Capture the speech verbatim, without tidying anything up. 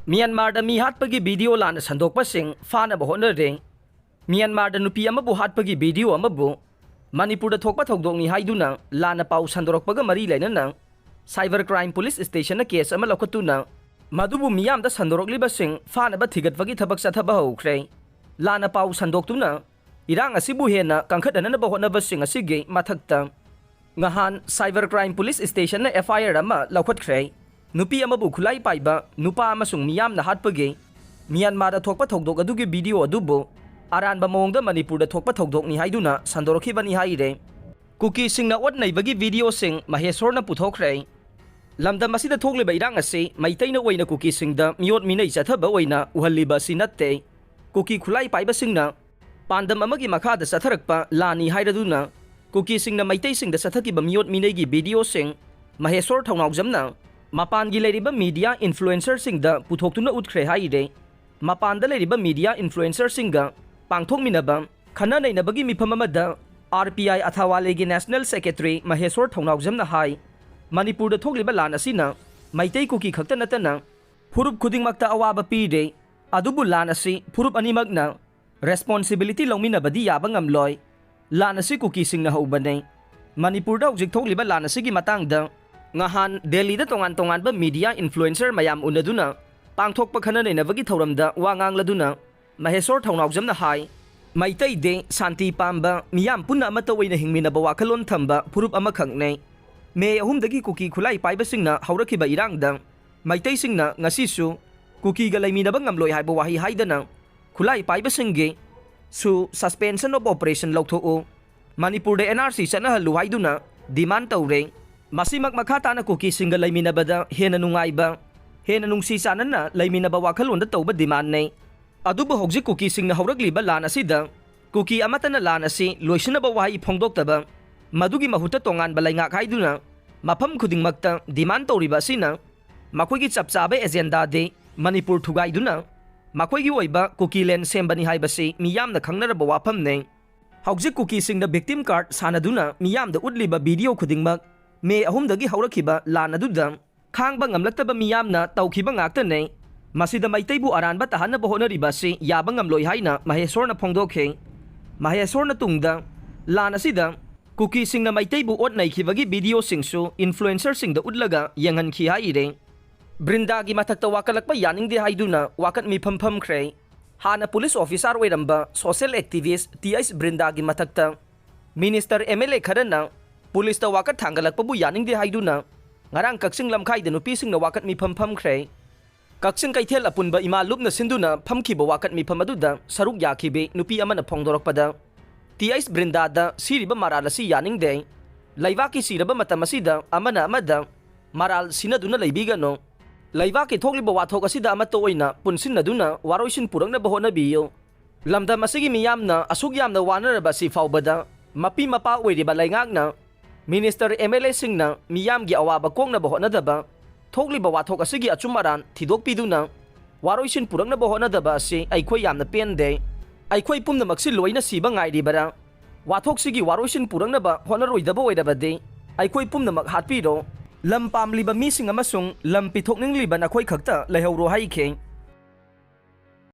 ꯃ꯭ꯌꯥꯟꯃꯥꯔꯗ ꯃꯤ ꯍꯥꯠꯄꯒꯤ video ꯂꯥꯟꯅ ꯁꯟꯗꯣꯛꯄꯁꯤꯡ ꯐꯥꯅꯕ ꯍꯣꯠꯅꯔꯦ꯫ ꯃ꯭ꯌꯥꯟꯃꯥꯔꯗ ꯅꯨꯄꯤ ꯑꯃꯕꯨ ꯍꯥꯠꯄꯒꯤ ꯚꯤꯗꯤꯑꯣ ꯑꯃꯕꯨ ꯃꯅꯤꯄꯨꯔꯗ ꯊꯣꯛꯄ ꯊꯧꯗꯣꯛꯅꯤ ꯍꯥꯏꯗꯨꯅ ꯂꯥꯟꯅ ꯄꯥꯎ ꯁꯟꯗꯣꯔꯛꯄꯒ ꯃꯔꯤ ꯂꯩꯅꯅ Cyber Crime Police Stationꯅ ꯀꯦꯁ ꯑꯃ ꯂꯧꯈꯠꯇꯨꯅ ꯃꯗꯨꯕꯨ ꯃꯤꯌꯥꯝꯗ ꯁꯟꯗꯣꯔꯛꯂꯤꯕꯁꯤꯡ ꯐꯥꯅꯕ ꯊꯤꯒꯠꯄꯒꯤ ꯊꯕꯛ ꯆꯠꯊꯕ ꯍꯧꯈ꯭ꯔꯦ꯫ ꯂꯥꯟꯅ ꯄꯥꯎ ꯁꯟꯗꯣꯛꯇꯨꯅ ꯏꯔꯥꯡ ꯑꯁꯤꯕꯨ ꯍꯦꯟꯅ ꯀꯟꯈꯠꯅꯅꯕ ꯍꯣꯠꯅꯕꯁꯤꯡ ꯑꯁꯤꯒꯤ ꯃꯊꯛꯇ ꯉꯍꯥꯟ Cyber Crime Police Stationꯅ F I R ꯑꯃ ꯂꯧꯈꯠꯈ꯭ꯔꯦ꯫ ꯅꯨꯄꯤ ꯑꯃꯕꯨ ꯈꯨꯠꯂꯥꯏ ꯄꯥꯏꯕ ꯅꯨꯄꯥ ꯑꯃꯁꯨꯡ ꯃꯤꯌꯥꯝꯅ ꯍꯥꯠꯄꯒꯤ ꯃ꯭ꯌꯥꯟꯃꯥꯔꯗ ꯊꯣꯛꯄ ꯊꯧꯗꯣꯛ ꯑꯗꯨꯒꯤ ꯚꯤꯗꯤꯑꯣ ꯑꯗꯨꯕꯨ ꯑꯔꯥꯟꯕ ꯃꯑꯣꯡꯗ ꯃꯅꯤꯄꯨꯔꯗ ꯊꯣꯛꯄ ꯊꯧꯗꯣꯛꯅꯤ ꯍꯥꯏꯗꯨꯅ ꯁꯟꯗꯣꯔꯛꯈꯤꯕꯅꯤ ꯍꯥꯏꯔꯦ꯫ ꯀꯨꯀꯤꯁꯤꯡꯅ ꯑꯣꯠ ꯅꯩꯕꯒꯤ ꯚꯤꯗꯤꯑꯣꯁꯤꯡ ꯃꯍꯦꯁꯣꯔꯅ ꯄꯨꯊꯣꯛꯈ꯭ꯔꯦ꯫ ꯂꯝꯗꯝ ꯑꯁꯤꯗ ꯊꯣꯛꯂꯤꯕ ꯏꯔꯥꯡ ꯑꯁꯤ ꯃꯩꯇꯩꯅ ꯑꯣꯏꯅ ꯀꯨꯀꯤꯁꯤꯡꯗ ꯃꯤꯑꯣꯠ ꯃꯤꯅꯩ ꯆꯠꯊꯕ ꯑꯣꯏꯅ ꯎꯍꯜꯂꯤꯕ ꯑꯁꯤ ꯅꯠꯇꯦ꯫ ꯀꯨꯀꯤ ꯈꯨꯠꯂꯥꯏ ꯄꯥꯏꯕꯁꯤꯡꯅ ꯄꯥꯟꯗꯝ ꯑꯃꯒꯤ ꯃꯈꯥꯗ ꯆꯠꯊꯔꯛꯄ ꯂꯥꯟꯅꯤ ꯍꯥꯏꯔꯗꯨꯅ ꯀꯨꯀꯤꯁꯤꯡꯅ ꯃꯩꯇꯩꯁꯤꯡꯗ ꯆꯠꯊꯈꯤꯕ ꯃꯤꯑꯣꯠ ꯃꯤꯅꯩꯒꯤ ꯚꯤꯗꯤꯑꯣꯁꯤꯡ ꯃꯍꯦꯁꯣꯔ ꯊꯧꯅꯥꯎꯖꯝꯅ ꯃꯄꯥꯟꯒꯤ ꯂꯩꯔꯤꯕ ꯃꯤꯗꯤꯌꯥ ꯏꯟꯐ꯭ꯂꯨꯑꯦꯟꯁꯔꯁꯤꯡꯗ ꯄꯨꯊꯣꯛꯇꯨꯅ ꯎꯠꯈ꯭ꯔꯦ ꯍꯥꯏꯔꯦ꯫ ꯃꯄꯥꯟꯗ ꯂꯩꯔꯤꯕ ꯃꯤꯗꯤꯌꯥ ꯏꯟꯐ꯭ꯂꯨꯑꯦꯟꯁꯔꯁꯤꯡꯒ ꯄꯥꯡꯊꯣꯛꯃꯤꯟꯅꯕ ꯈꯟꯅ ꯅꯩꯅꯕꯒꯤ ꯃꯤꯐꯝ ꯑꯃꯗ R P I ꯑꯊꯥꯋꯥꯂꯦꯒꯤ ꯅꯦꯁꯅꯦꯜ ꯁꯦꯀ꯭ꯔꯦꯇꯔꯤ ꯃꯍꯦꯁꯣꯔ ꯊꯧꯅꯥꯎꯖꯝꯅ ꯍꯥꯏ, ꯃꯅꯤꯄꯨꯔꯗ ꯊꯣꯛꯂꯤꯕ ꯂꯥꯟ ꯑꯁꯤꯅ ꯃꯩꯇꯩ ꯀꯨꯀꯤ ꯈꯛꯇ ꯅꯠꯇꯅ ꯐꯨꯔꯨꯞ ꯈꯨꯗꯤꯡꯃꯛꯇ ꯑꯋꯥꯕ ꯄꯤꯔꯦ꯫ ꯑꯗꯨꯕꯨ ꯂꯥꯟ ꯑꯁꯤ ꯐꯨꯔꯨꯞ ꯑꯅꯤꯃꯛꯅ ꯔꯦꯁꯄꯣꯟꯁꯤꯕꯤꯂꯤꯇꯤ ꯂꯧꯃꯤꯟꯅꯕꯗꯤ ꯌꯥꯕ ꯉꯝꯂꯣꯏ꯫ ꯂꯥꯟ ꯑꯁꯤ ꯀꯨꯀꯤꯁꯤꯡꯅ ꯍꯧꯕꯅꯤ꯫ ꯃꯅꯤꯄꯨꯔꯗ ꯍꯧꯖꯤꯛ ꯊꯣꯛꯂꯤꯕ ꯂꯥꯟ ꯑꯁꯤꯒꯤ ꯃꯇꯥꯡꯗ ꯉꯍꯥꯟ ꯗꯦꯜꯂꯤꯗ ꯇꯣꯉꯥꯟ ꯇꯣꯉꯥꯟꯕ ꯃꯤꯗꯤꯌꯥ ꯏꯟꯐ꯭ꯂꯨꯑꯦꯟꯁꯔ ꯃꯌꯥꯝ ꯎꯅꯗꯨꯅ ꯄꯥꯡꯊꯣꯛꯄ ꯈꯟꯅ ꯅꯩꯅꯕꯒꯤ ꯊꯧꯔꯝꯗ ꯋꯥ ꯉꯥꯡꯂꯗꯨꯅ ꯃꯍꯦꯁꯣꯔ ꯊꯧꯅꯥꯎꯖꯝꯅ ꯍꯥꯏ, ꯃꯩꯇꯩꯗꯤ ꯁꯥꯟꯇꯤ ꯄꯥꯝꯕ, ꯃꯤꯌꯥꯝ ꯄꯨꯟꯅ ꯑꯃꯠꯇ ꯑꯣꯏꯅ ꯍꯤꯡꯃꯤꯟꯅꯕ ꯋꯥꯈꯜꯂꯣꯟ ꯊꯝꯕ ꯐꯨꯔꯨꯞ ꯑꯃꯈꯛꯅꯤ꯫ ꯃꯦ ꯑꯍꯨꯝꯗꯒꯤ ꯀꯨꯀꯤ ꯈꯨꯠꯂꯥꯏ ꯄꯥꯏꯕꯁꯤꯡꯅ ꯍꯧꯔꯛꯈꯤꯕ ꯏꯔꯥꯡꯗ ꯃꯩꯇꯩꯁꯤꯡꯅ ꯉꯁꯤꯁꯨ ꯀꯨꯀꯤꯒ ꯂꯩꯃꯤꯟꯅꯕ ꯉꯝꯂꯣꯏ ꯍꯥꯏꯕ ꯋꯥꯍꯩ ꯍꯥꯏꯗꯅ ꯈꯨꯠꯂꯥꯏ ꯄꯥꯏꯕꯁꯤꯡꯒꯤ ꯁꯨ suspension of operation ꯂꯧꯊꯣꯛꯎ, ꯃꯅꯤꯄꯨꯔꯗ N R C ꯆꯠꯅꯍꯜꯂꯨ ꯍꯥꯏꯗꯨꯅ ꯗꯤꯃꯥꯟ ꯇꯧꯔꯦ꯫ ꯃꯁꯤꯃꯛ ꯃꯈꯥ ꯇꯥꯅ ꯀꯨꯀꯤꯁꯤꯡꯒ ꯂꯩꯃꯤꯟꯅꯕꯗ ꯍꯦꯟꯅ ꯅꯨꯡꯉꯥꯏꯕ, ꯍꯦꯟꯅ ꯅꯨꯡꯁꯤ ꯆꯥꯟꯅꯅ ꯂꯩꯃꯤꯟꯅꯕ ꯋꯥꯈꯜꯂꯣꯟꯗ ꯇꯧꯕ ꯗꯤꯃꯥꯟꯅꯤ꯫ ꯑꯗꯨꯕꯨ ꯍꯧꯖꯤꯛ ꯀꯨꯀꯤꯁꯤꯡꯅ ꯍꯧꯔꯛꯂꯤꯕ ꯂꯥꯟ ꯑꯁꯤꯗ ꯀꯨꯀꯤ ꯑꯃꯠꯇꯅ ꯂꯥꯟ ꯑꯁꯤ ꯂꯣꯏꯁꯤꯟꯅꯕ ꯋꯥꯍꯩ ꯐꯣꯡꯗꯣꯛꯇꯕ, ꯃꯗꯨꯒꯤ ꯃꯍꯨꯠꯇ ꯇꯣꯉꯥꯟꯕ ꯂꯩꯉꯥꯛ ꯍꯥꯏꯗꯨꯅ ꯃꯐꯝ ꯈꯨꯗꯤꯡꯃꯛꯇ ꯗꯤꯃꯥꯟ ꯇꯧꯔꯤꯕ ꯑꯁꯤꯅ ꯃꯈꯣꯏꯒꯤ ꯆꯞ ꯆꯥꯕ ꯑꯦꯖꯦꯟꯗꯥꯗꯤ ꯃꯅꯤꯄꯨꯔ ꯊꯨꯒꯥꯏꯗꯨꯅ ꯃꯈꯣꯏꯒꯤ ꯑꯣꯏꯕ ꯀꯨꯀꯤ ꯂꯦꯟ ꯁꯦꯝꯕꯅꯤ ꯍꯥꯏꯕꯁꯤ ꯃꯤꯌꯥꯝꯅ ꯈꯪꯅꯔꯕ ꯋꯥꯐꯝꯅꯤ꯫ ꯍꯧꯖꯤꯛ ꯀꯨꯀꯤꯁꯤꯡꯅ victim card ꯁꯥꯟꯅꯗꯨꯅ ꯃꯤꯌꯥꯝꯗ ꯎꯠꯂꯤꯕ ꯚꯤꯗꯤꯑꯣ ꯈꯨꯗꯤꯡꯃꯛ ꯃꯦ ꯑꯍꯨꯝꯗꯒꯤ ꯍꯧꯔꯛꯈꯤꯕ ꯂꯥꯟ ꯑꯗꯨꯗ ꯈꯥꯡꯕ ꯉꯝꯂꯛꯇꯕ ꯃꯤꯌꯥꯝꯅ ꯇꯧꯈꯤꯕ ꯉꯥꯛꯇꯅꯤ꯫ ꯃꯁꯤꯗ ꯃꯩꯇꯩꯕꯨ ꯑꯔꯥꯟꯕ ꯇꯥꯍꯟꯅꯕ ꯍꯣꯠꯅꯔꯤꯕ ꯑꯁꯤ ꯌꯥꯕ ꯉꯝꯂꯣꯏ ꯍꯥꯏꯅ ꯃꯍꯦꯁꯣꯔꯅ ꯐꯣꯡꯗꯣꯛꯈꯤ꯫ ꯃꯍꯦꯁꯣꯔꯅ ꯇꯨꯡꯗ ꯂꯥꯟ ꯑꯁꯤꯗ ꯀꯨꯀꯤꯁꯤꯡꯅ ꯃꯩꯇꯩꯕꯨ ꯑꯣꯠ ꯅꯩꯈꯤꯕꯒꯤ ꯚꯤꯗꯤꯑꯣꯁꯤꯡꯁꯨ ꯏꯟꯐ꯭ꯂꯨꯑꯦꯟꯁꯔꯁꯤꯡꯗ ꯎꯠꯂꯒ ꯌꯦꯡꯍꯟꯈꯤ ꯍꯥꯏꯔꯦ꯫ ꯕ꯭ꯔꯤꯟꯗꯥꯒꯤ ꯃꯊꯛꯇ ꯋꯥꯀꯠꯂꯛꯄ ꯌꯥꯅꯤꯡꯗꯦ ꯍꯥꯏꯗꯨꯅ ꯋꯥꯀꯠ ꯃꯤꯐꯝ ꯐꯝꯈ꯭ꯔꯦ꯫ ꯍꯥꯟꯅ ꯄꯨꯂꯤꯁ ꯑꯣꯐꯤꯁꯥꯔ ꯑꯣꯏꯔꯝꯕ ꯁꯣꯁꯤꯌꯦꯜ ꯑꯦꯛꯇꯤꯚꯤꯁ ꯇꯤ ꯑꯩꯆ ꯕ꯭ꯔꯤꯟꯗꯥꯒꯤ ꯃꯊꯛꯇ ꯃꯤꯅꯤꯁꯇꯔ ꯑꯦꯝ ꯑꯦꯜ ꯑꯦ ꯈꯔꯅ ꯄꯨꯂꯤꯁꯇ ꯋꯥꯀꯠ ꯊꯥꯡꯒꯠꯂꯛꯄꯕꯨ ꯌꯥꯅꯤꯡꯗꯦ ꯍꯥꯏꯗꯨꯅ ꯉꯔꯥꯡ ꯀꯛꯆꯤꯡ ꯂꯝꯈꯥꯏꯗ ꯅꯨꯄꯤꯁꯤꯡꯅ ꯋꯥꯀꯠ ꯃꯤꯐꯝ ꯐꯝꯈ꯭ꯔꯦ꯫ ꯀꯛꯆꯤꯡ ꯀꯩꯊꯦꯜ ꯑꯄꯨꯟꯕ ꯏꯃꯥ ꯂꯨꯞꯅ ꯁꯤꯟꯗꯨꯅ ꯐꯝꯈꯤꯕ ꯋꯥꯀꯠ ꯃꯤꯐꯝ ꯑꯗꯨꯗ ꯁꯔꯨꯛ ꯌꯥꯈꯤꯕꯤ ꯅꯨꯄꯤ ꯑꯃꯅ ꯐꯣꯡꯗꯣꯔꯛꯄꯗ, ꯇꯤ ꯑꯩꯆ ꯕ꯭ꯔꯤꯟꯗꯥꯗ ꯁꯤꯔꯤꯕ ꯃꯔꯥꯜ ꯑꯁꯤ ꯌꯥꯅꯤꯡꯗꯦ꯫ ꯂꯩꯕꯥꯛꯀꯤ ꯁꯤꯔꯕ ꯃꯇꯝ ꯑꯁꯤꯗ ꯑꯃꯅ ꯑꯃꯗ ꯃꯔꯥꯜ ꯁꯤꯟꯅꯗꯨꯅ ꯂꯩꯕꯤꯒꯅꯨ꯫ ꯂꯩꯕꯥꯛꯀꯤ ꯊꯣꯛꯂꯤꯕ ꯋꯥꯊꯣꯛ ꯑꯁꯤꯗ ꯑꯃꯠꯇ ꯑꯣꯏꯅ ꯄꯨꯟꯁꯤꯟꯅꯗꯨꯅ ꯋꯥꯔꯣꯏꯁꯤꯟ ꯄꯨꯔꯛꯅꯕ ꯍꯣꯠꯅꯕꯤꯌꯨ꯫ ꯂꯝꯗꯝ ꯑꯁꯤꯒꯤ ꯃꯤꯌꯥꯝꯅ ꯑꯁꯨꯛ ꯌꯥꯝꯅ ꯋꯥꯅꯔꯕ ꯑꯁꯤ ꯐꯥꯎꯕꯗ ꯃꯄꯤ ꯃꯄꯥ ꯑꯣꯏꯔꯤꯕ ꯂꯩꯉꯥꯛꯅ, ꯃꯤꯅꯤꯁꯇꯔ, ꯑꯦꯝ ꯑꯦꯜ ꯑꯦꯁꯤꯡꯅ ꯃꯤꯌꯥꯝꯒꯤ ꯑꯋꯥꯕ ꯀꯣꯛꯅꯕ ꯍꯣꯠꯅꯗꯕ, ꯊꯣꯛꯂꯤꯕ ꯋꯥꯊꯣꯛ ꯑꯁꯤꯒꯤ ꯑꯆꯨꯝ ꯑꯔꯥꯟ ꯊꯤꯗꯣꯛꯄꯤꯗꯨꯅ ꯋꯥꯔꯣꯏꯁꯤꯟ ꯄꯨꯔꯛꯅꯕ ꯍꯣꯠꯅꯗꯕ ꯑꯁꯤ ꯑꯩꯈꯣꯏ ꯌꯥꯝꯅ ꯄꯦꯟꯗꯦ꯫ ꯑꯩꯈꯣꯏ ꯄꯨꯝꯅꯃꯛꯁꯤ ꯂꯣꯏꯅ ꯁꯤꯕ ꯉꯥꯏꯔꯤꯕꯔꯥ? ꯋꯥꯊꯣꯛꯁꯤꯒꯤ ꯋꯥꯔꯣꯏꯁꯤꯟ ꯄꯨꯔꯛꯅꯕ ꯍꯣꯠꯅꯔꯣꯏꯗꯕ ꯑꯣꯏꯔꯕꯗꯤ ꯑꯩꯈꯣꯏ ꯄꯨꯝꯅꯃꯛ ꯍꯥꯠꯄꯤꯔꯣ꯫ ꯂꯝ ꯄꯥꯝꯂꯤꯕ ꯃꯤꯁꯤꯡ ꯑꯃꯁꯨꯡ ꯂꯝ ꯄꯤꯊꯣꯛꯅꯤꯡꯂꯤꯕ ꯅꯈꯣꯏ ꯈꯛꯇ ꯂꯩꯍꯧꯔꯣ ꯍꯥꯏꯈꯤ꯫